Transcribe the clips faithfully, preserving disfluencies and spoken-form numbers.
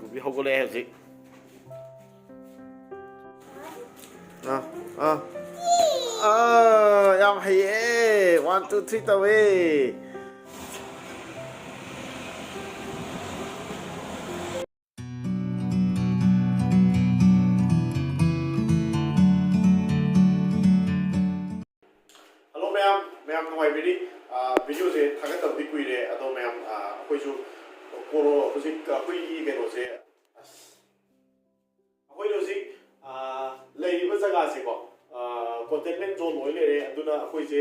ꯒꯨꯕꯤ ꯍꯧꯒꯠꯂꯛꯑꯦ ꯍꯧꯖꯤꯛ꯫ ꯑꯥ, ꯑꯥ꯫ ꯑꯥ, ꯌꯥꯝ ꯍꯩꯌꯦ꯫ One, two, three ꯇꯧꯋꯦ꯫ ꯍꯜꯂꯣ ꯃꯌꯥꯝ, ꯃꯌꯥꯝ ꯅꯨꯡꯉꯥꯏꯕꯤꯔꯤ? ꯑꯥ, ꯚꯤꯗꯤꯑꯣꯁꯦ ꯊꯥꯒꯠꯇꯕꯗꯤ ꯀꯨꯏꯔꯦ, ꯑꯗꯣ ꯃꯌꯥꯝ, ꯑꯥ, ꯑꯩꯈꯣꯏꯁꯨ ꯀꯣꯔꯣ-, ꯍꯧꯖꯤꯛ ꯑꯩꯈꯣꯏꯒꯤ ꯀꯩꯅꯣꯁꯦ, ꯑꯁ, ꯑꯩꯈꯣꯏꯅ ꯍꯧꯖꯤꯛ, ꯑꯥ, ꯂꯩꯔꯤꯕ ꯖꯒꯥꯁꯦꯀꯣ, ꯑꯥ, containment zone ꯑꯣꯏ ꯂꯩꯔꯦ꯫ ꯑꯗꯨꯅ ꯑꯩꯈꯣꯏꯁꯦ,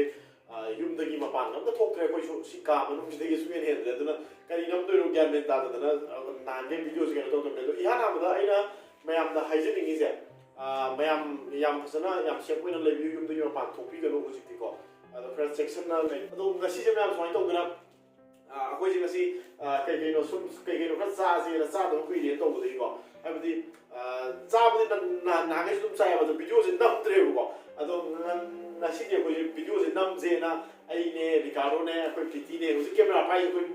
ꯑꯥ, ꯌꯨꯝꯗꯒꯤ ꯃꯄꯥꯟ ꯑꯝꯇ ꯊꯣꯛꯇ꯭ꯔꯦ꯫ ꯑꯩꯈꯣꯏꯁꯨ ꯁꯤ ꯀꯥ ꯃꯅꯨꯡꯁꯤꯗꯒꯤ ꯁꯨꯡꯍꯦꯟ ꯍꯦꯟꯗ꯭ꯔꯦ꯫ ꯑꯗꯨꯅ ꯀꯔꯤ ꯅꯝꯗꯣꯏꯅꯣ ꯒ꯭ꯌꯥꯟ ꯃꯦꯟ ꯇꯥꯗꯗꯅ, ꯑꯥ, ꯅꯍꯥꯟꯈꯩ ꯚꯤꯗꯤꯑꯣꯁꯦ ꯀꯩꯅꯣ ꯇꯧꯗꯕꯅꯦ꯫ ꯑꯗꯣ ꯏꯍꯥꯟ ꯍꯥꯟꯕꯗ ꯑꯩꯅ ꯃꯌꯥꯝꯗ ꯍꯥꯏꯖꯅꯤꯡꯉꯤꯁꯦ, ꯑꯥ, ꯃꯌꯥꯝ ꯌꯥꯝ ꯐꯖꯅ ꯌꯥꯝ safe ꯑꯣꯏꯅ ꯂꯩꯕꯤꯌꯨ, ꯌꯨꯝꯗꯒꯤ ꯃꯄꯥꯟ ꯊꯣꯛꯄꯤꯒꯅꯨ ꯍꯧꯖꯤꯛꯇꯤꯀꯣ꯫ ꯑꯗꯣ ꯈꯔ ꯆꯦꯛꯁꯤꯟꯅ ꯂꯩ꯫ ꯑꯗꯣ ꯉꯁꯤꯁꯦ ꯃꯌꯥꯝ ꯁꯨꯃꯥꯏꯅ ꯇꯧꯗꯅ, ꯑꯥ, ꯑꯩꯈꯣꯏꯁꯦ ꯉꯁꯤ, ꯑꯥ, ꯀꯩ ꯀꯩꯅꯣ ꯁꯨꯝ, ꯀꯩ ꯀꯩꯅꯣ ꯈꯔ ꯆꯥꯁꯦꯅ, ꯆꯥꯗꯕ ꯀꯨꯏꯔꯦꯅ ꯇꯧꯕꯗꯒꯤꯀꯣ꯫ ꯍꯥꯏꯕꯗꯤ, ꯑꯥ, ꯆꯥꯕꯗꯤ ꯅ-, ꯅ-, ꯅꯍꯥꯟꯈꯩꯁꯨ ꯑꯗꯨꯝ ꯆꯥꯏꯌꯦꯕ, ꯑꯗꯣ ꯚꯤꯗꯤꯑꯣꯁꯦ ꯅꯝꯗ꯭ꯔꯦꯕꯀꯣ꯫ ꯑꯗꯣ ꯉ-, ꯉꯁꯤꯗꯤ ꯑꯩꯈꯣꯏꯁꯦ ꯚꯤꯗꯤꯑꯣꯁꯦ ꯅꯝꯁꯦꯅ ꯑꯩꯅꯦ, ꯔꯤꯀꯥꯔꯗꯣꯅꯦ, ꯑꯩꯈꯣꯏ ꯄ꯭ꯔꯤꯇꯤꯅꯦ, ꯍꯧꯖꯤꯛ ꯀꯦꯃꯦꯔꯥ ꯄꯥꯏꯁꯦ ꯑꯩꯈꯣꯏ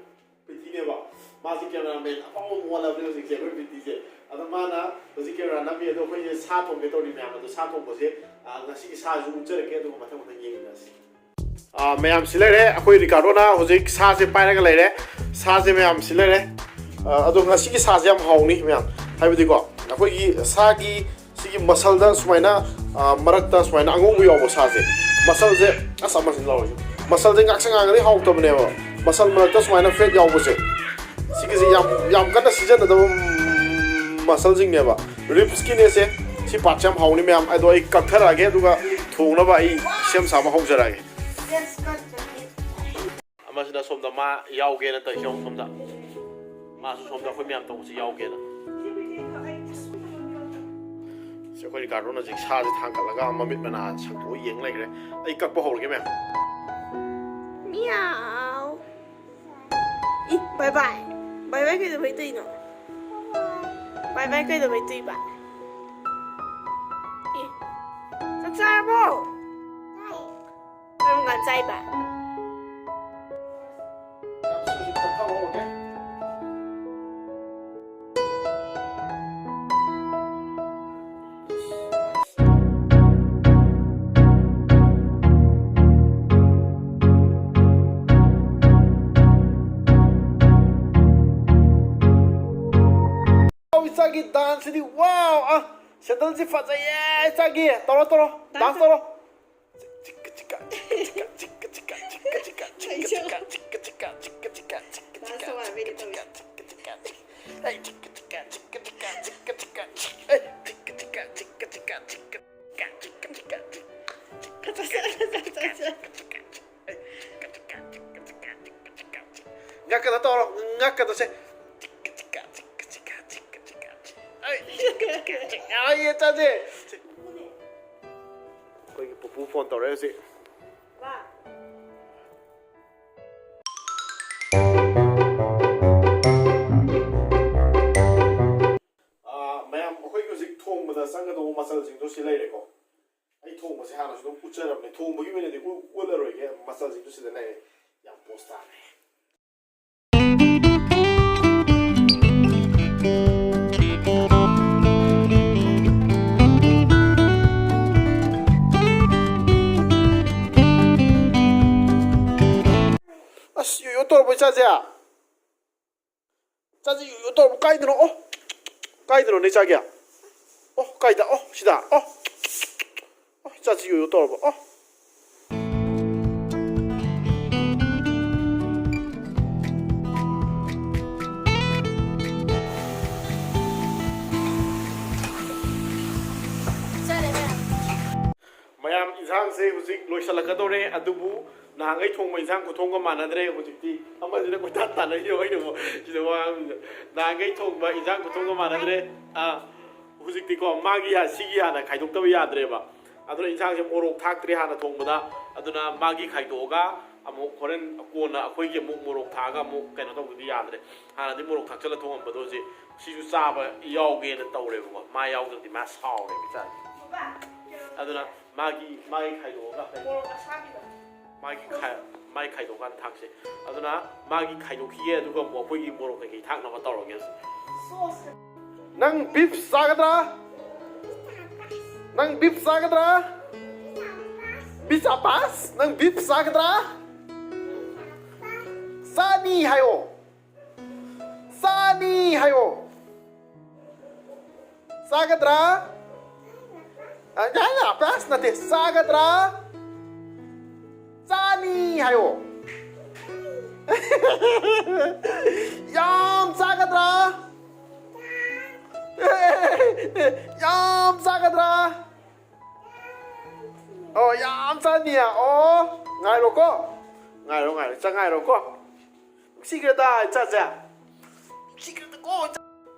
ꯄ꯭ꯔꯤꯇꯤꯅꯦꯕ꯫ ꯃꯥꯁꯦ ꯀꯦꯃꯦꯔꯥꯃꯦꯟ ꯑꯐꯥꯎꯕ ꯑꯃ ꯑꯣꯜꯂꯕꯅꯦ ꯍꯧꯖꯤꯛꯁꯦ ꯑꯩꯈꯣꯏ ꯄ꯭ꯔꯤꯇꯤꯁꯦ꯫ ꯑꯗꯣ ꯃꯥꯅ ꯍꯧꯖꯤꯛ ꯀꯦꯃꯦꯔꯥ ꯅꯝꯃꯤ꯫ ꯑꯗꯣ ꯑꯩꯈꯣꯏꯁꯦ ꯁꯥ ꯊꯣꯡꯒꯦ ꯇꯧꯔꯤ ꯃꯌꯥꯝ꯫ ꯑꯗꯣ ꯁꯥ ꯊꯣꯡꯕꯁꯦ, ꯑꯥ, ꯉꯁꯤꯒꯤ ꯁꯥꯁꯨ ꯎꯠꯆꯔꯛꯀꯦ, ꯑꯗꯨꯒ ꯃꯊꯪ ꯃꯊꯪ ꯌꯦꯡꯃꯤꯟꯅꯔꯁꯤ꯫ ꯑꯥ, ꯃꯌꯥꯝ ꯁꯤ ꯂꯩꯔꯦ, ꯑꯩꯈꯣꯏ ꯔꯤꯀꯥꯔꯗꯣꯅ ꯍꯧꯖꯤꯛ ꯁꯥꯁꯦ ꯄꯥꯏꯔꯒ ꯂꯩꯔꯦ꯫ ꯁꯥꯁꯦ ꯃꯌꯥꯝ ꯁꯤ ꯂꯩꯔꯦ꯫ ꯑꯥ, ꯑꯗꯣ ꯉꯁꯤꯒꯤ ꯁꯥꯁꯦ ꯌꯥꯝ ꯍꯥꯎꯅꯤ ꯃꯌꯥꯝ, ꯍꯥꯏꯕꯗꯤꯀꯣ, ꯑꯩꯈꯣꯏꯒꯤ ꯁꯥꯒꯤ ꯁꯤꯒꯤ ꯃꯁꯜꯗ ꯁꯨꯃꯥꯏꯅ, ꯑꯥ, ꯃꯔꯛꯇ ꯁꯨꯃꯥꯏꯅ ꯑꯉꯧꯕ ꯌꯥꯎꯕ ꯁꯥꯁꯦ, ꯃꯁꯜꯁꯦ, ꯑꯁ, ꯑꯃꯁꯤ ꯂꯥꯎꯔꯤꯁꯦ, ꯃꯁꯜꯁꯦ ꯉꯥꯛꯁꯪ ꯉꯥꯡꯉꯗꯤ ꯍꯥꯎꯇꯕꯅꯦꯕ꯫ ꯃꯁꯜ ꯃꯔꯛꯇ ꯁꯨꯃꯥꯏꯅ ꯐꯦꯠ ꯌꯥꯎꯕꯁꯦ, ꯁꯤꯒꯤꯁꯦ ꯌꯥꯝ, ꯌꯥꯝ ꯀꯟꯅ ꯁꯤꯖꯤꯟꯅꯗꯕ ꯃꯁꯜꯁꯤꯡꯅꯦꯕ꯫ ꯔꯤꯞꯁꯀꯤꯅꯦꯁꯦ, ꯁꯤ ꯄꯥꯔꯠꯁꯦ ꯌꯥꯝ ꯍꯥꯎꯅꯤ ꯃꯌꯥꯝ꯫ ꯑꯗꯣ ꯑꯩ ꯀꯛꯊꯔꯛꯑꯒꯦ, ꯑꯗꯨꯒ ꯊꯣꯡꯅꯕ ꯑꯩ ꯁꯦꯝ ꯁꯥꯕ ꯍꯧꯖꯔꯛꯑꯒꯦ꯫ ꯑꯃꯁꯤꯅ ꯁꯣꯝꯗ ꯃꯥ ꯌꯥꯎꯒꯦꯅ ꯇꯧꯔꯤꯁꯦ, ꯌꯦꯡꯉꯨ ꯁꯣꯝꯗ꯫ ꯃꯥꯁꯨ ꯁꯣꯝꯗ ꯑꯩꯈꯣꯏ ꯃꯌꯥꯝ ꯇꯧꯕꯁꯤ ꯌꯥꯎꯒꯦꯅ꯫ ꯁꯤ ꯑꯩꯈꯣꯏ ꯔꯤꯀꯥꯔꯗꯣꯅ ꯍꯧꯖꯤꯛ ꯁꯥꯁꯦ ꯊꯥꯡꯒꯠꯂꯒ ꯃꯃꯤꯠ ꯃꯅꯥ ꯁꯪꯗꯣꯛꯑ ꯌꯦꯡ ꯂꯩꯈ꯭ꯔꯦ꯫ ꯑꯩ ꯀꯛꯄ ꯍꯧꯔꯒꯦ ꯃꯌꯥꯝ꯫ ꯃꯤꯌꯥꯎ꯫ ꯏ, ꯕꯥꯏ ꯕꯥꯏ꯫ ꯕꯥꯏ ꯕꯥꯏ ꯀꯩꯗꯧꯕꯩ ꯇꯧꯔꯤꯅꯣ? ꯕꯥꯏ ꯕꯥꯏ ꯀꯩꯗꯧꯕꯩ ꯇꯧꯔꯤꯕ? ꯏ, ꯆꯥꯛ ꯆꯥꯔꯕꯣ? ꯀꯔꯝ ꯀꯥꯟ ꯆꯥꯏꯕ? ꯁꯤꯗꯤ, ꯋꯥꯎ! ꯑ, ꯁꯦꯟꯗꯜꯁꯤ ꯐꯖꯩꯌꯦ, ꯏꯆꯥꯒꯤ꯫ ꯇꯧꯔꯣ, ꯇꯧꯔꯣ꯫ ꯗꯥꯟꯁ ꯇꯧꯔꯣ꯫ ꯗꯥꯟꯁ ꯇꯧ ꯍꯥꯏꯕꯩꯗꯤ ꯇꯧꯔꯤꯁꯦ꯫ ꯉꯛꯀꯗ ꯇꯧꯔꯣ, ꯉꯛꯀꯗꯁꯦ꯫ ꯑꯩ, ꯆꯥꯁꯦ꯫ ꯑꯩꯈꯣꯏꯒꯤ ꯄꯨꯄꯨ ꯐꯣꯟ ꯇꯧꯔꯛꯑꯦ ꯍꯧꯖꯤꯛ꯫ ꯑꯥ, ꯃꯌꯥꯝ, ꯑꯩꯈꯣꯏꯒꯤ ꯍꯧꯖꯤꯛ ꯊꯣꯡꯕꯗ ꯆꯪꯒꯗꯧꯕ ꯃꯆꯜꯁꯤꯡꯗꯣ ꯁꯤ ꯂꯩꯔꯦꯀꯣ꯫ ꯑꯩ ꯊꯣꯡꯕꯁꯦ ꯍꯥꯟꯅꯁꯨ ꯑꯗꯨꯝ ꯎꯠꯆꯔꯕꯅꯦ꯫ ꯊꯣꯡꯕꯒꯤ ꯑꯣꯏꯅꯗꯤ ꯎ-, ꯎꯠꯂꯔꯣꯏꯒꯦ꯫ ꯃꯆꯜꯁꯤꯡꯗꯣ ꯁꯤꯗ ꯂꯩꯔꯦ꯫ ꯌꯥꯝ ꯄꯣꯁ ꯇꯥꯔꯦ꯫ ꯑꯁ, ꯌꯣꯌꯣ ꯇꯧꯔꯕꯣ ꯏꯆꯥꯁꯦ? ꯆꯥꯁꯤ ꯌꯨ ꯌꯨ ꯇꯧꯔꯕ? ꯀꯥꯏꯗꯅꯣ? ꯑꯣ, ꯀꯥꯏꯗꯅꯣ ꯅꯣꯏ ꯆꯥꯒꯦ? ꯑꯣ, ꯀꯥꯏꯗ? ꯑꯣ, ꯁꯤꯗ꯫ ꯑꯣ, ꯑꯣ, ꯆꯥꯁꯤ ꯌꯨ ꯌꯨ ꯇꯧꯔꯕ? ꯑꯣ꯫ ꯃꯌꯥꯝ, ꯏꯟꯁꯥꯡꯁꯦ ꯍꯧꯖꯤꯛ ꯂꯣꯏꯁꯤꯜꯂꯛꯀꯗꯧꯔꯦ, ꯑꯗꯨꯕꯨ ꯅꯍꯥꯟꯈꯩ ꯊꯣꯡꯕ ꯏꯟꯁꯥꯡ ꯈꯨꯊꯣꯡꯒ ꯃꯥꯟꯅꯗ꯭ꯔꯦ꯫ ꯍꯧꯖꯤꯛꯇꯤ ꯑꯃꯁꯤꯅ ꯀꯣꯏꯇꯥꯟ ꯇꯥꯟꯅꯔꯤꯕ, ꯑꯩꯅ ꯑꯃꯨꯛ ꯁꯤꯗ ꯋꯥ ꯉꯥꯡꯕꯗ꯫ ꯅꯍꯥꯟꯈꯩ ꯊꯣꯡꯕ ꯏꯟꯁꯥꯡ ꯈꯨꯊꯣꯡꯒ ꯃꯥꯟꯅꯗ꯭ꯔꯦ꯫ ꯑꯥ, ꯍꯧꯖꯤꯛꯇꯤꯀꯣ, ꯃꯥꯒꯤ ꯍꯥ-, ꯁꯤꯒꯤ ꯍꯥꯟꯅ ꯈꯥꯏꯗꯣꯛꯇꯕ ꯌꯥꯗ꯭ꯔꯦꯕ꯫ ꯑꯗꯨꯅ ꯏꯟꯁꯥꯡꯁꯦ ꯃꯣꯔꯣꯛ ꯊꯥꯛꯇ꯭ꯔꯤ ꯍꯥꯟꯅ ꯊꯣꯡꯕꯗ, ꯑꯗꯨꯅ ꯃꯥꯒꯤ ꯈꯥꯏꯗꯣꯛꯑꯒ ꯑꯃꯨꯛ ꯍꯣꯔꯦꯟ ꯀꯣꯟꯅ ꯑꯩꯈꯣꯏꯒꯤ ꯑꯃꯨꯛ ꯃꯣꯔꯣꯛ ꯊꯥꯛꯑꯒ ꯑꯃꯨꯛ ꯀꯩꯅꯣ ꯇꯧꯗꯗꯤ ꯌꯥꯗ꯭ꯔꯦ꯫ ꯍꯥꯟꯅꯗꯤ ꯃꯣꯔꯣꯛ ꯊꯥꯛꯆꯜꯂ ꯊꯣꯡꯉꯝꯕꯗꯣ ꯍꯧꯖꯤꯛ ꯁꯤꯁꯨ ꯆꯥꯕ ꯌꯥꯎꯒꯦꯅ ꯇꯧꯔꯦꯕꯀꯣ꯫ ꯃꯥ ꯌꯥꯎꯗ꯭ꯔꯗꯤ ꯃꯥ ꯁꯥꯎꯔꯦꯕ ꯏꯆꯥꯁꯦ꯫ ꯑꯗꯨꯅ ꯃꯥꯒꯤ, ꯃꯥꯒꯤ ꯈꯥꯏꯗꯣꯛꯑꯒ ꯃꯣꯔꯣꯛ ꯑꯁꯥꯕꯤꯗꯣ꯫ ꯃꯥꯒꯤ ꯈꯥꯏ-, ꯃꯥꯒꯤ ꯈꯥꯏꯗꯣꯛꯑꯀꯥꯟꯗ ꯊꯥꯛꯁꯦ꯫ ꯑꯗꯨꯅ ꯃꯥꯒꯤ ꯈꯥꯏꯗꯣꯛꯈꯤꯒꯦ, ꯑꯗꯨꯒ ꯑꯃꯨꯛ ꯑꯩꯈꯣꯏꯒꯤ ꯃꯣꯔꯣꯛ ꯀꯩꯀꯩ ꯊꯥꯛꯅꯕ ꯇꯧꯔꯒꯦ꯫ ꯁꯣꯁ꯫ ꯅꯪ ꯕꯤꯐ ꯆꯥꯒꯗ꯭ꯔꯥ? ꯅꯪ ꯕꯤꯐ ꯆꯥꯒꯗ꯭ꯔꯥ? ꯕꯤꯆꯥ ꯄꯥꯁ? ꯅꯪ ꯕꯤꯐ ꯆꯥꯒꯗ꯭ꯔꯥ? ꯆꯥꯅꯤ ꯍꯥꯏꯌꯣ꯫ ꯆꯥꯅꯤ ꯍꯥꯏꯌꯣ꯫ ꯆꯥꯒꯗ꯭ꯔꯥ? ꯑ, ꯌꯥ, ꯌꯥ, ꯄꯥꯁ ꯅꯠꯇꯦ, ꯆꯥꯒꯗ꯭ꯔꯥ? ꯆꯥꯅꯤ ꯍꯥꯏꯌꯣ꯫ ꯌꯥꯝ ꯆꯥꯒꯗ꯭ꯔꯥ? ꯌꯥꯝ ꯆꯥꯒꯗ꯭ꯔꯥ? ꯑꯣ, ꯌꯥꯝ ꯆꯥꯅꯤꯌꯦ꯫ ꯑꯣ, ꯉꯥꯏꯔꯣꯀꯣ꯫ ꯉꯥꯏꯔꯣ, ꯉꯥꯏꯔꯣ꯫ ꯆꯥꯛ ꯉꯥꯏꯔꯣꯀꯣ꯫ ꯅꯨꯡꯁꯤꯈ꯭ꯔꯦꯗ ꯏꯆꯥꯁꯦ꯫ ꯅꯨꯡꯁꯤꯈ꯭ꯔꯦꯗꯀꯣ ꯏꯆꯥ꯫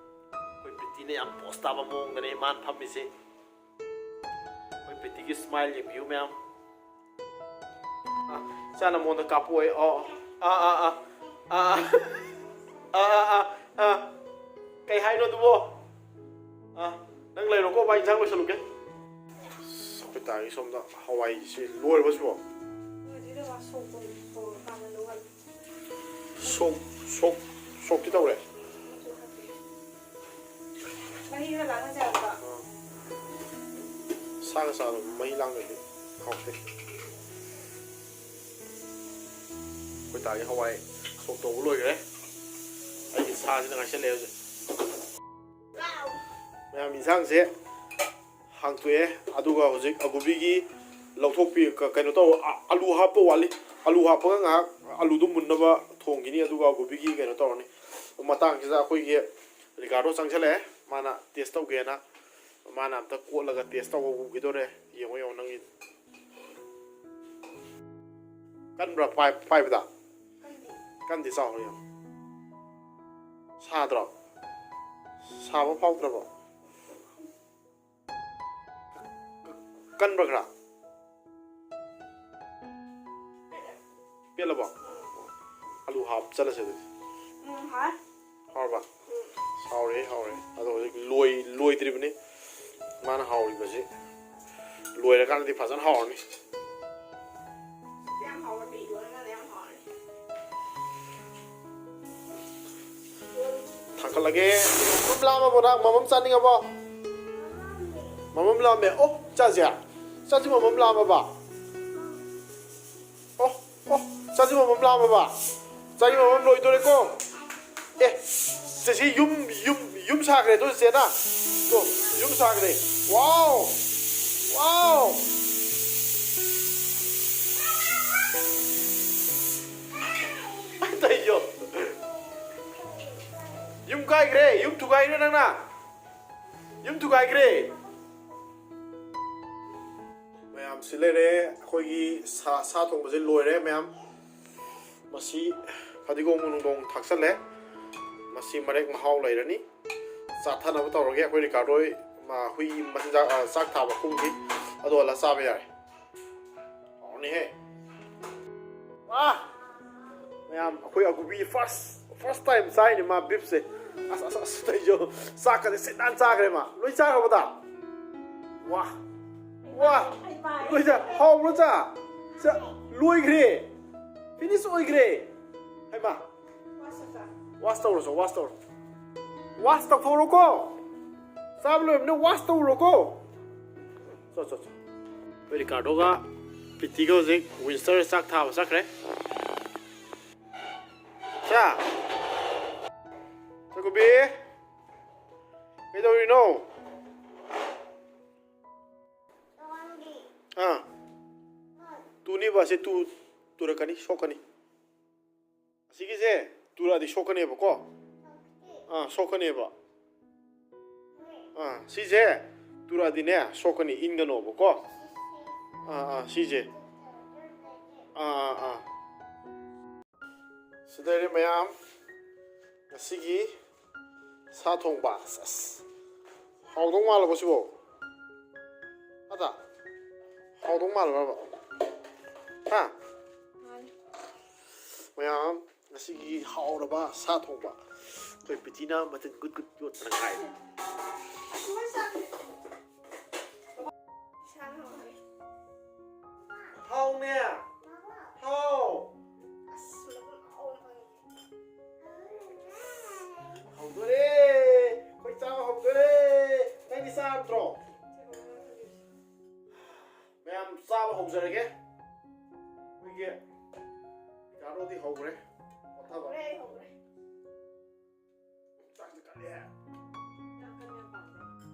ꯑꯩꯈꯣꯏ ꯄ꯭ꯔꯤꯇꯤꯅ ꯌꯥꯝ ꯄꯣꯁ ꯇꯥꯕ ꯃꯑꯣꯡꯗꯅꯦ ꯃꯥꯅ ꯐꯝꯃꯤꯁꯦ꯫ ꯑꯩꯈꯣꯏ ꯄ꯭ꯔꯤꯇꯤꯒꯤ ꯁ꯭ꯃꯥꯏꯜ ꯌꯦꯡꯕꯤꯌꯨ ꯃꯌꯥꯝ꯫ ꯑ, ꯏꯆꯥꯅ ꯃꯉꯣꯟꯗ ꯀꯥꯞꯄꯣꯛꯑꯣꯌꯦ꯫ ꯑꯣ, ꯑꯥ, ꯑꯥ, ꯑꯥ, ꯑꯥ, ꯑꯥ, ꯑꯥ, ꯑꯥ, ꯑꯥ, ꯑꯥ꯫ ꯀꯩ ꯍꯥꯏꯅꯣ ꯑꯗꯨꯕꯣ? ꯑꯥ, ꯅꯪ ꯂꯩꯔꯣꯀꯣ, ꯚꯥꯏ, ꯏꯟꯁꯥꯡ ꯂꯣꯏꯁꯜꯂꯨꯒꯦ꯫ ꯑꯁ, ꯑꯩꯈꯣꯏ ꯇꯥꯒꯤ ꯁꯣꯝꯗ ꯍꯋꯥꯏꯁꯤ ꯂꯣꯏꯔꯕ ꯁꯤꯕꯣ? ꯂꯣꯏꯗ꯭ꯔꯤꯗ, ꯃꯥ ꯁꯣꯛ ꯇꯧꯔꯤ, ꯇꯧꯔꯀꯥꯟꯗ ꯂꯧꯍꯜꯂꯦ꯫ ꯁꯣꯛ, ꯁꯣꯛ, ꯁꯣꯛꯇꯤ ꯇꯧꯔꯦ꯫ ꯃꯍꯤ ꯈꯔ ꯂꯥꯡꯍꯟꯁꯦ ꯍꯥꯏꯕ꯫ ꯑꯥ꯫ ꯁꯥꯒ ꯆꯥꯕ ꯃꯍꯤ ꯂꯥꯡꯗ꯭ꯔꯗꯤ ꯍꯥꯎꯇꯦ꯫ ꯑꯩꯈꯣꯏ ꯇꯥꯒꯤ ꯍꯋꯥꯏ ꯁꯣꯛ ꯇꯧꯕ ꯂꯣꯏꯈ꯭ꯔꯦ꯫ ꯑꯩꯒꯤ ꯁꯥꯁꯤꯅ ꯉꯥꯏꯁꯜꯂꯛꯑꯦ ꯍꯧꯖꯤꯛ꯫ ꯃꯌꯥꯝ, ꯏꯟꯁꯥꯡꯁꯦ ꯍꯥꯡꯇꯣꯛꯑꯦ꯫ ꯑꯗꯨꯒ ꯍꯧꯖꯤꯛ ꯑꯒꯨꯕꯤꯒꯤ ꯂꯧꯊꯣꯛꯄꯤ-, ꯀ-, ꯀꯩꯅꯣ ꯇꯧ-, ꯑ-, ꯑꯂꯨ ꯍꯥꯞꯄ ꯋꯥꯠꯂꯤ꯫ ꯑꯂꯨ ꯍꯥꯞꯄꯒ ꯉꯥꯏꯍꯥꯛ ꯑꯂꯨꯗꯣ ꯃꯨꯟꯅꯕ ꯊꯣꯡꯈꯤꯅꯤ, ꯑꯗꯨꯒ ꯑꯒꯨꯕꯤꯒꯤ ꯀꯩꯅꯣ ꯇꯧꯔꯅꯤ꯫ ꯃꯇꯥꯡꯁꯤꯗ ꯑꯩꯈꯣꯏꯒꯤ ꯔꯤꯀꯥꯔꯗꯣ ꯆꯪꯁꯜꯂꯛꯑꯦ, ꯃꯥꯅ ꯇꯦꯁ ꯇꯧꯒꯦꯅ꯫ ꯃꯥꯅ ꯑꯝꯇ ꯀꯣꯠꯂꯒ ꯇꯦꯁ ꯇꯧꯕ ꯎꯈꯤꯗꯣꯔꯦ꯫ ꯌꯦꯡꯉꯣ, ꯌꯦꯡꯉꯣ ꯅꯪꯒꯤ꯫ ꯀꯟꯕ꯭ꯔꯥ ꯄꯥꯏ-, ꯄꯥꯏꯕꯗ? ꯀꯟꯗꯦ꯫ ꯀꯟꯗꯦ, ꯆꯥꯎꯔꯦ ꯌꯦꯡꯉꯣ꯫ ꯁꯥꯗ꯭ꯔꯣ? ꯁꯥꯕ ꯐꯥꯎꯗ꯭ꯔꯕꯣ? ꯀꯟꯕ꯭ꯔꯥ ꯈꯔ? ꯄꯦꯜꯂꯕꯣ? ꯑꯂꯨ ꯍꯥꯞꯆꯜꯂꯁꯦ ꯑꯗꯨꯗꯤ꯫ ꯎꯝ, ꯍꯥꯎꯔꯦ꯫ ꯍꯥꯎꯔꯕ? ꯎꯝ꯫ ꯍꯥꯎꯔꯦ, ꯍꯥꯎꯔꯦ꯫ ꯑꯗꯣ ꯍꯧꯖꯤꯛ ꯂꯣꯏ-, ꯂꯣꯏꯗ꯭ꯔꯤꯕꯅꯤ꯫ ꯃꯥꯅ ꯍꯥꯎꯔꯤꯕꯁꯤ꯫ ꯂꯣꯏꯔꯀꯥꯟꯗꯗꯤ ꯐꯖꯅ ꯍꯥꯎꯔꯅꯤ꯫ ꯌꯥꯝ ꯍꯥꯎꯔꯅꯤ, ꯂꯣꯏꯔꯀꯥꯟꯗ ꯌꯥꯝ ꯍꯥꯎꯔꯅꯤ꯫ ꯊꯥꯡꯒꯠꯂꯒꯦ꯫ ꯃꯃꯝ ꯂꯥꯝꯃꯕꯣ ꯅꯪ? ꯃꯃꯝ ꯆꯥꯅꯤꯡꯉꯕꯣ? ꯃꯃꯝ ꯂꯥꯝꯃꯦ꯫ ꯑꯣ, ꯆꯥꯁꯦ꯫ ꯆꯥꯁꯤ ꯃꯃꯝ ꯂꯥꯝꯃꯕ? ꯑꯣ, ꯑꯣ, ꯆꯥꯁꯤ ꯃꯃꯝ ꯂꯥꯝꯃꯕ? ꯆꯥꯁꯤ ꯃꯃꯝ ꯂꯣꯏꯗꯣꯔꯦꯀꯣ꯫ ꯑꯦ, ꯆꯦꯁꯤ ꯌꯨꯝ, ꯌꯨꯝ, ꯌꯨꯝ ꯁꯥꯈ꯭ꯔꯦ ꯑꯗꯨ ꯆꯦꯅ꯫ ꯌꯨꯝ ꯁꯥꯈ꯭ꯔꯦ꯫ Wow! Wow! ꯇꯩꯌꯣ꯫ ꯌꯨꯝ ꯀꯥꯏꯈ꯭ꯔꯦ꯫ ꯌꯨꯝ ꯊꯨꯒꯥꯏꯈ꯭ꯔꯦ ꯅꯪꯅ꯫ ꯌꯨꯝ ꯊꯨꯒꯥꯏꯈ꯭ꯔꯦ꯫ ꯃꯌꯥꯝ ꯁꯤ ꯂꯩꯔꯦ꯫ ꯑꯩꯈꯣꯏꯒꯤ ꯁꯥ, ꯁꯥ ꯊꯣꯡꯕꯁꯦ ꯂꯣꯏꯔꯦ ꯃꯌꯥꯝ꯫ ꯃꯁꯤ ꯐꯗꯤꯒꯣꯝ ꯅꯨꯡꯗꯣꯡ ꯊꯥꯛꯆꯜꯂꯦ꯫ ꯃꯁꯤ ꯃꯔꯦꯛ ꯃꯍꯥꯎ ꯂꯩꯔꯅꯤ꯫ ꯆꯥꯊꯅꯕ ꯇꯧꯔꯒꯦ꯫ ꯑꯩꯈꯣꯏ ꯔꯤꯀꯥꯔꯗꯣ ꯍꯣꯏ, ꯃꯥ, ꯍꯨꯏ ꯃꯆꯤꯟꯖꯥꯛ, ꯑ, ꯆꯥꯛ ꯊꯥꯕ ꯀꯨꯝꯈꯤ꯫ ꯑꯗꯨ ꯍꯜꯂ ꯆꯥꯕ ꯌꯥꯔꯦ꯫ ꯍꯥꯎꯔꯅꯤꯍꯦ꯫ ꯋꯥ! ꯃꯌꯥꯝ, ꯑꯩꯈꯣꯏ ꯑꯒꯨꯕꯤ first, first time ꯆꯥꯏꯅꯦ ꯃꯥ beef ꯁꯦ꯫ ꯑꯁ, ꯑꯁ, ꯑꯁ, ꯇꯩꯖꯧ꯫ ꯆꯥꯛꯀꯁꯦ ꯁꯤꯠ ꯅꯥꯟ ꯆꯥꯈ꯭ꯔꯦ ꯃꯥ꯫ ꯂꯣꯏ ꯆꯥꯈ꯭ꯔꯕꯗ? ꯋꯥ! ꯋꯥ! ꯂꯣꯏ ꯆꯥ-, ꯍꯥꯎꯕ꯭ꯔꯣ ꯆꯥ? ꯆꯥ-, ꯂꯣꯏꯈ꯭ꯔꯦ꯫ Finish ꯑꯣꯏꯈ꯭ꯔꯦ꯫ ꯍꯩꯃꯥ꯫ Wash ꯇꯧꯔꯁꯣ, wash ꯇꯧꯔꯣ꯫ Wash ꯇꯧꯊꯣꯛꯎꯔꯣꯀꯣ꯫ ꯆꯥꯕ ꯂꯣꯏꯔꯕꯅꯤꯅ wash ꯇꯧꯔꯣꯀꯣ꯫ ꯆꯣ, ꯆꯣ, ꯆꯣ꯫ ꯑꯩꯈꯣꯏ ꯔꯤꯀꯥꯔꯗꯣꯒ ꯄ꯭ꯔꯤꯇꯤꯒ ꯍꯧꯖꯤꯛ ꯋꯤꯟꯁꯇꯔ ꯆꯥꯛ ꯊꯥꯕ ꯆꯠꯈ꯭ꯔꯦ꯫ ꯆꯥ꯫ ꯆꯥꯛꯀꯨꯕꯤ꯫ ꯀꯩꯗꯧꯔꯤꯅꯣ? ꯑꯥ꯫ ꯇꯨꯅꯤꯕ ꯑꯁꯤ ꯇꯨ-, ꯇꯨꯔꯛꯀꯅꯤ, ꯁꯣꯛꯀꯅꯤ꯫ ꯑꯁꯤꯒꯤꯁꯦ ꯇꯨꯔꯛꯑꯗꯤ ꯁꯣꯛꯀꯅꯦꯕꯀꯣ꯫ ꯑꯥ, ꯁꯣꯛꯀꯅꯦꯕ꯫ ꯑꯥ, ꯁꯤꯁꯦ ꯇꯨꯔꯛꯑꯗꯤꯅꯦ ꯁꯣꯛꯀꯅꯤ, ꯏꯟꯒꯅꯣꯕꯀꯣ꯫ ꯑꯥ, ꯑꯥ, ꯁꯤꯁꯦ꯫ ꯑꯥ, ꯑꯥ, ꯑꯥ꯫ ꯁꯤꯗꯩꯔꯦ ꯃꯌꯥꯝ꯫ ꯉꯁꯤꯒꯤ ꯁꯥ ꯊꯣꯡꯕ꯫ ꯑꯁ, ꯑꯁ꯫ ꯍꯥꯎꯗꯧ ꯃꯥꯜꯂꯕꯣ ꯁꯤꯕꯣ? ꯑꯗ? ꯍꯥꯎꯗꯧ ꯃꯥꯜꯂꯕ? ꯍꯥ? ꯃꯥꯜꯂꯤ꯫ ꯃꯌꯥꯝ, ꯉꯁꯤꯒꯤ ꯍꯥꯎꯔꯕ ꯁꯥ ꯊꯣꯡꯕ꯫ ꯑꯩꯈꯣꯏ ꯄꯤꯇꯤꯅ ꯃꯆꯤꯟ ꯒꯨꯠ ꯒꯨꯠ ꯌꯣꯠꯇꯅ ꯉꯥꯏꯔꯤ꯫ ꯏꯁꯥꯅ ꯍꯥꯎꯔꯦ꯫ ꯍꯥꯎꯅꯦ꯫ ꯍꯥꯎ꯫ ꯑꯁ, ꯃꯅꯝ ꯍꯥꯎꯅ ꯈꯪꯉꯦ꯫ ꯍꯧꯗꯣꯔꯦ꯫ ꯑꯩꯈꯣꯏ ꯆꯥꯕ ꯍꯧꯗꯣꯔꯦ꯫ ꯅꯪꯗꯤ ꯆꯥꯔꯗ꯭ꯔꯣ? ꯃꯌꯥꯝ ꯆꯥꯕ ꯍꯧꯖꯔꯒꯦ꯫ ꯑꯩꯈꯣꯏꯒꯤ ꯀꯥꯔꯣꯗꯤ ꯍꯧꯈ꯭ꯔꯦ꯫ ꯄꯣꯊꯥꯕ꯫ ꯍꯧꯔꯦ, ꯑꯩ ꯍꯧꯔꯦ꯫ ꯆꯥꯛꯁꯦ ꯀꯜꯂꯦ꯫ ꯆꯥꯛ ꯀꯟꯕ ꯌꯥꯝ ꯄꯥꯝꯖꯩ꯫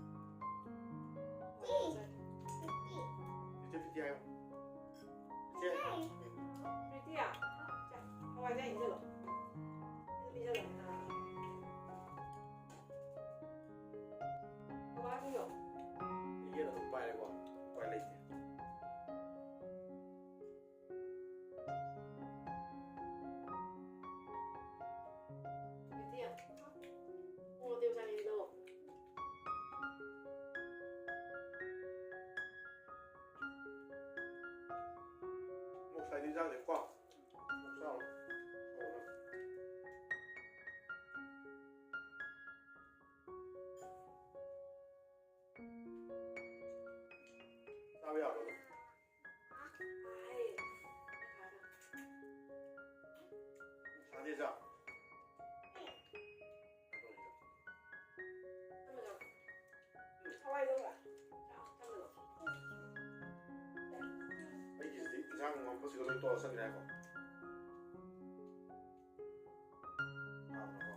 ꯄ꯭ꯔꯤꯇꯤꯌꯥ, ꯁꯦ, ꯍꯋꯥꯏꯖꯥꯔ ꯏꯟꯁꯤꯜꯂꯣ꯫ ꯏꯟꯁꯤꯜꯂꯣ꯫ ꯕꯕꯥꯒꯤꯗꯣ꯫ ꯌꯦꯟ ꯑꯗꯨꯝ ꯄꯥꯏꯔꯦꯀꯣ꯫ ꯎꯄꯥꯏ ꯂꯩꯇꯦ꯫ ꯄ꯭ꯔꯤꯇꯤꯌꯥ, ꯃꯣꯔꯣꯛ ꯑꯇꯦꯛꯄ ꯆꯥꯅꯤꯡꯉꯤꯗꯣ꯫ ꯃꯣꯔꯣꯛ ꯁꯥꯏꯗꯤ ꯆꯥꯗꯦꯀꯣ꯫ ꯃꯣꯔꯣꯛ ꯆꯥꯔꯣꯏ꯫ ꯍꯥꯎꯕꯅꯦ꯫ ꯆꯥꯕ ꯌꯥꯕ꯭ꯔꯣ? ꯁꯥꯗꯦ ꯆꯥ꯫ ꯍꯋꯥꯏ ꯂꯧꯔ? ꯑꯩꯒꯤꯁꯤꯗꯤ ꯏꯟꯁꯥꯡ ꯉꯝꯕꯁꯤꯒ ꯂꯣꯏ ꯇꯣꯛꯑ ꯆꯠꯈ꯭ꯔꯦ ꯍꯥꯏꯀꯣ꯫ ꯂꯥꯝꯃꯦꯀꯣ꯫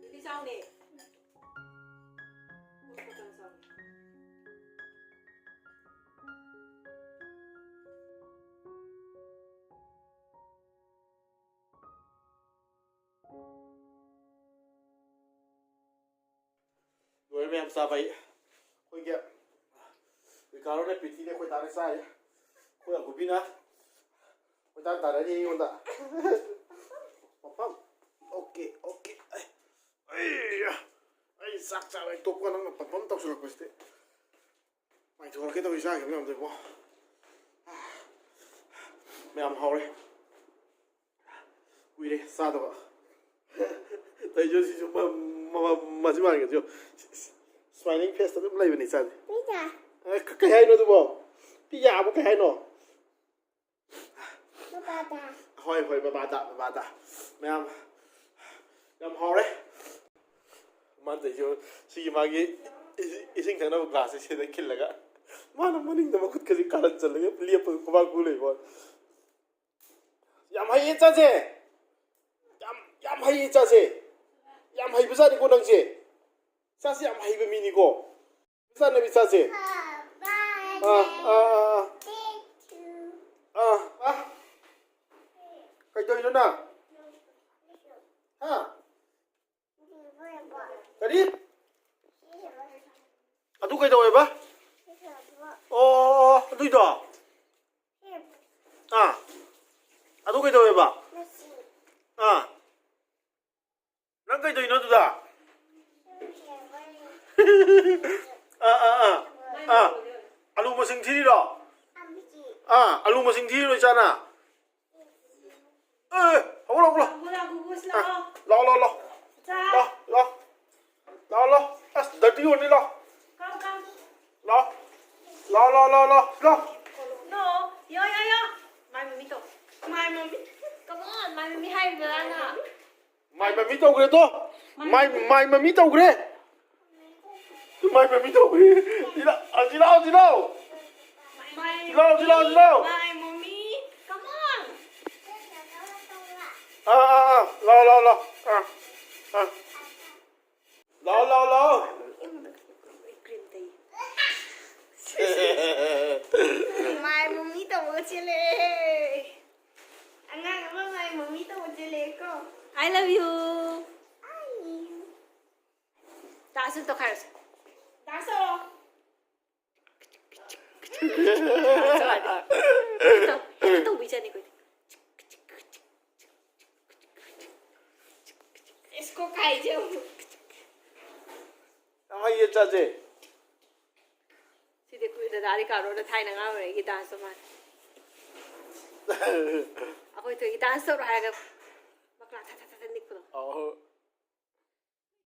ꯑꯗꯨꯗꯤ ꯆꯥꯎꯅꯦ꯫ ꯂꯣꯏꯔꯦ ꯃꯌꯥꯝ ꯆꯥꯕ ꯑꯩ꯫ ꯑꯩꯈꯣꯏꯒꯤ ꯔꯤꯀꯥꯔꯣꯅꯦ, ꯄ꯭ꯔꯤꯇꯤꯅꯦ, ꯑꯩꯈꯣꯏ ꯗꯥꯅꯦ ꯆꯥꯔꯤ꯫ ꯑꯩꯈꯣꯏ ꯑꯒꯨꯕꯤꯅ ꯀꯣꯏꯇꯥꯟ ꯇꯥꯟꯅꯔꯤ ꯑꯩꯉꯣꯟꯗ꯫ ꯃꯐꯝ꯫ Okay, okay. ꯑꯩ, ꯑꯩ, ꯑꯩ ꯆꯥꯛ ꯆꯥꯕ ꯍꯦꯛ ꯇꯣꯛꯄꯒ ꯅꯪꯅ ꯄꯠꯄꯝ ꯇꯧꯁꯤꯜꯂꯛꯄꯁꯤꯗꯤ꯫ ꯃꯥꯏꯊꯣꯔꯛꯀꯦ ꯇꯧꯏ ꯆꯥꯈꯤꯕ ꯃꯌꯥꯝꯗꯣ ꯏꯕꯣ꯫ ꯃꯌꯥꯝ ꯍꯥꯎꯔꯦ꯫ ꯀꯨꯏꯔꯦ ꯆꯥꯗꯕ꯫ ꯇꯩꯖꯣ ꯁꯤꯁꯨ ꯃ-, ꯃ-, ꯃ-, ꯃꯁꯤ ꯃꯥꯟꯒꯦ ꯁꯤꯁꯨ꯫ ꯁ꯭ꯃꯥꯏꯂꯤꯡ ꯐꯦꯁꯇ ꯑꯗꯨꯝ ꯂꯩꯕꯅꯤ ꯏꯆꯥꯗꯤ꯫ ꯄꯤꯖꯥ꯫ ꯑꯦ, ꯀ-, ꯀꯩ ꯍꯥꯏꯅꯣ ꯑꯗꯨꯕꯣ? ꯄꯤꯖꯥꯕꯨ ꯀꯩ ꯍꯥꯏꯅꯣ? ꯕꯕꯥꯗ꯫ ꯍꯣꯏ, ꯍꯣꯏ, ꯕꯕꯥꯗ, ꯕꯕꯥꯗ꯫ ꯃꯌꯥꯝ, ꯌꯥꯝ ꯍꯥꯎꯔꯦ꯫ ꯃꯥꯅ ꯇꯧꯏꯁꯦ, ꯁꯤꯒꯤ ꯃꯥꯒꯤ ꯏꯁꯤꯡ, ꯏꯁꯤꯡ ꯊꯛꯅꯕ ꯒ꯭ꯂꯥꯁꯁꯦ ꯁꯤꯗ ꯈꯤꯜꯂꯒ, ꯃꯥꯅ ꯃꯅꯤꯡꯗ ꯃꯈꯨꯠꯀꯁꯦ ꯀꯥꯔꯟ ꯆꯜꯂꯒ ꯂꯦꯞꯄꯒ ꯈꯨꯕꯥꯛ ꯈꯨ ꯂꯩꯕ ꯋꯥꯅꯤ꯫ ꯌꯥꯝ ꯍꯩꯌꯦ ꯏꯆꯥꯁꯦ꯫ ꯌꯥꯝ, ꯌꯥꯝ ꯍꯩꯌꯦ ꯏꯆꯥꯁꯦ꯫ ꯌꯥꯝ ꯍꯩꯕꯖꯥꯠꯅꯤꯀꯣ ꯅꯪꯁꯦ꯫ ꯏꯆꯥꯁꯦ ꯌꯥꯝ ꯍꯩꯕ ꯃꯤꯅꯤꯀꯣ꯫ ꯏꯆꯥꯅꯕꯤ ꯏꯆꯥꯁꯦ꯫ ꯑꯥ, ꯑꯥ, ꯑꯥ, ꯑꯥ꯫ ꯑꯥ, ꯑꯥ꯫ ꯀꯩꯗꯧꯔꯤꯅꯣ ꯅꯪ? ꯍꯥ? ꯀꯔꯤ? ꯑꯗꯨ ꯀꯩꯗꯧꯋꯦꯕ? ꯑꯣ, ꯑꯣ, ꯑꯣ, ꯑꯗꯨꯏꯗꯣ? ꯑꯥ꯫ ꯑꯗꯨ ꯀꯩꯗꯧꯋꯦꯕ? ꯑꯥ꯫ ꯅꯪ ꯀꯩꯗꯧꯔꯤꯅꯣ ꯑꯗꯨꯗ? ꯑꯥ, ꯑꯥ, ꯑꯥ꯫ ꯑꯥ꯫ ꯑꯂꯨ ꯃꯁꯤꯡ ꯊꯤꯔꯤꯔꯣ? ꯑꯥ, ꯑꯂꯨ ꯃꯁꯤꯡ ꯊꯤꯔꯤꯔꯣ ꯏꯆꯥꯅ? ꯑꯦ, ꯍꯧꯒꯠꯂꯣ, ꯍꯧꯒꯠꯂꯣ꯫ ꯒꯨꯒꯨ ꯂꯥꯛꯑꯣ, ꯒꯨꯒꯨ ꯁꯤ ꯑꯥ, ꯂꯥꯛꯑꯣ꯫ ꯂꯥꯛꯑꯣ, ꯂꯥꯛꯑꯣ, ꯂꯥꯛꯑꯣ꯫ ꯆꯥ꯫ ꯂꯥꯛꯑꯣ, ꯂꯥꯛꯑꯣ꯫ ꯂꯥꯛꯑꯣ, ꯂꯥꯛꯑꯣ꯫ ꯑꯁ, dirty ꯑꯣꯏꯔꯅꯤ, ꯂꯥꯛꯑꯣ꯫ Come, come. ꯂꯥꯛꯑꯣ꯫ ꯂꯥꯛꯑꯣ, ꯂꯥꯛꯑꯣ, ꯂꯥꯛꯑꯣ, ꯂꯥꯛꯑꯣ, ꯂꯥꯛꯑꯣ꯫ No. ꯌꯣ, ꯌꯣ, ꯌꯣ꯫ My mommy ꯇꯧ꯫ My mommy. Come on, my mommy ꯍꯥꯏꯔꯤꯕ꯭ꯔꯥ ꯅꯪ? My mommy ꯇꯧꯈ꯭ꯔꯦ ꯇꯣ꯫ My, my mommy ꯇꯧꯈ꯭ꯔꯦ꯫ My mommy ꯇꯧꯈ꯭ꯔꯦ꯫ ꯁꯤ ꯂꯥꯎ, ꯁꯤ ꯂꯥꯎ, ꯁꯤ ꯂꯥꯎ꯫ My, ꯁꯤ ꯂꯥꯎ, ꯁꯤ ꯂꯥꯎ, ꯁꯤ ꯂꯥꯎ꯫ My mommy. Come on. ꯑꯥ, ꯑꯥ, ꯑꯥ꯫ ꯂꯥꯎ, ꯂꯥꯎ, ꯂꯥꯎ꯫ ꯑꯥ, ꯑꯥ꯫ ꯂꯥꯎ, ꯂꯥꯎ, ꯂꯥꯎ꯫ Cream ꯇꯩ꯫ My mommy ꯇꯧꯔꯒ ꯆꯦꯜꯂꯛꯑꯦ꯫ ꯑꯉꯥꯡ ꯑꯃ my mommy ꯇꯧꯔꯒ ꯆꯦꯜꯂꯛꯑꯦꯀꯣ꯫ I love you꯫ Dance ꯑꯝ ꯇꯧꯈꯥꯏꯔꯁꯦ꯫ Dance ꯇꯧꯔꯣ꯫ ꯇꯧ, ꯇꯧꯕꯤ ꯆꯠꯅꯤ ꯑꯩꯈꯣꯏꯗꯤ꯫ ꯏꯁ, ꯀꯣꯛ ꯀꯥꯏꯁꯦ ꯑꯃꯨꯛ꯫ ꯌꯥꯝ ꯍꯩꯌꯦ ꯆꯥꯁꯦ꯫ ꯁꯤꯗꯤ ꯑꯩꯈꯣꯏ ꯗꯗꯥꯗꯤ ꯀꯥꯔꯣꯅ ꯊꯥꯏꯅ ꯑꯉꯥꯡ ꯑꯣꯏꯔꯤꯉꯩꯒꯤ danceꯇꯣ ꯃꯥꯜꯂꯦ꯫ ꯑꯩꯈꯣꯏ ꯊꯣꯏꯒꯤ dance ꯇꯧꯔꯣ ꯍꯥꯏꯔꯒ ꯃꯀ꯭ꯂꯥ ꯊꯥ ꯊꯥ ꯊꯥ ꯊꯥ ꯅꯤꯛꯄꯗꯣ꯫ ꯑꯧ꯫